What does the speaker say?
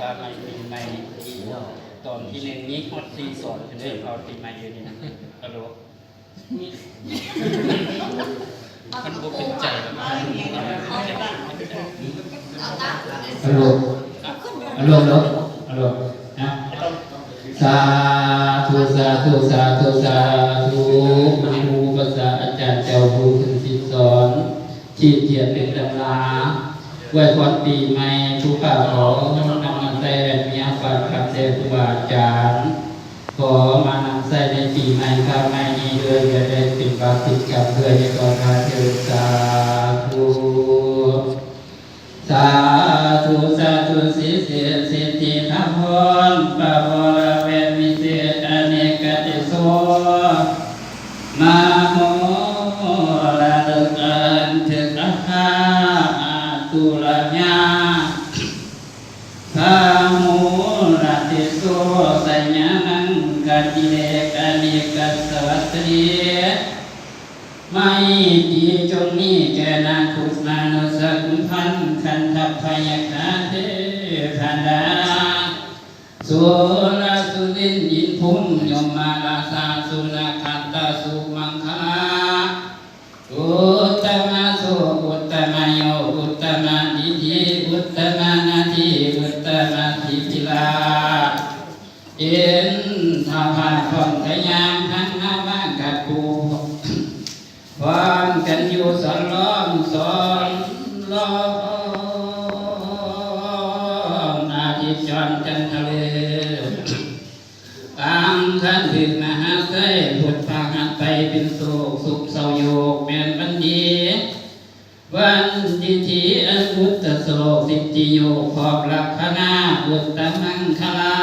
ວ່າໃໝ່ປີໃໝ່ນີ້ ຕອນທີໜຶ່ງມີຮອດສີ່ຕອນ ເພິ່ນເອີ້ນເອົາປີໃໝ່ຢູ່ນີ້ນະ. ອາໂລ ມັນບໍ່ເປັນໃຈແລ້ວ. ອາໂລ ອາໂລ ອາໂລ ອາໂລ ນະ. ສາທຸ ສາທຸ ສາທຸ ສາທຸ. ມະຫາອຸປັດຊາອາຈານເຈົ້າຜູ້ຂຶ້ນສິດສອນ ທີ່ຂຽນເປັນຕຳລາ ອວຍພອນປີໃໝ່ ຜູ້ຂ້າຂໍນຳມາໃຊ້ແລະມີອາບາດຄຳແດ່ຄູບາອາຈານ ຂໍມານຳໃຊ້ໃນປີໃໝ່ຂ້າວໃໝ່ນີ້ເດີ ຢ່າໄດ້ເປັນບາບຕິດກັບເທື່ອໃນຕໍ່ໜ້າເທີ້ນ. ສາທຸ ສາທຸ ສາທຸ. ສິດສິດທິພາພອນ ປະວະລະເວດວິເສດ ອະເນກະເຕໂສ ມະໂຫລະລຶກອັນຖືກອາຄາອາຕຸລະຍາ ພາໂຫລະເຕໂສ ໄຊຍານັງກະຕິເລກະເນກະສະວັດຕະເລ ໄມຕີຈົ່ງມີແກ່ນາງຄຸດມານຸດສະກຸມພັນ ຄັນທັບພະຍາຄາເທວະດາ ສຸລະສຸລິນ ອິນພົມ ຍົມມະລາຊາ ສຸນັກຂັດຕະ ສຸມັງຄະລາ ອຸດຕະມະໂສ ອຸດຕະມະໂຍ ອຸດຕະມະດິດຖິ ອຸດຕະມະນາທີ ອຸດຕະມະທິພິລາ ເຫັນທ້າວພາດພ້ອມໄທຍາງທັງນາມາກັບປູ ພ້ອມກັນຢູ່ສອນລ້ອມ ສອນລ້ອມ ອາທິດຈອນຈັນທະເລີ ອັງຄານຖືກມະຫາໄຊ ພຸດພະຫັດໄປເປັນໂສກ ສຸກເສົ້າໂຍກແມ່ນວັນດີ ວັນດີທີ່ອະກຸດຕະໂສກ ສິດທິໂຍກຂອບລັກຂະນາ ອຸດຕະມັງຄະລາ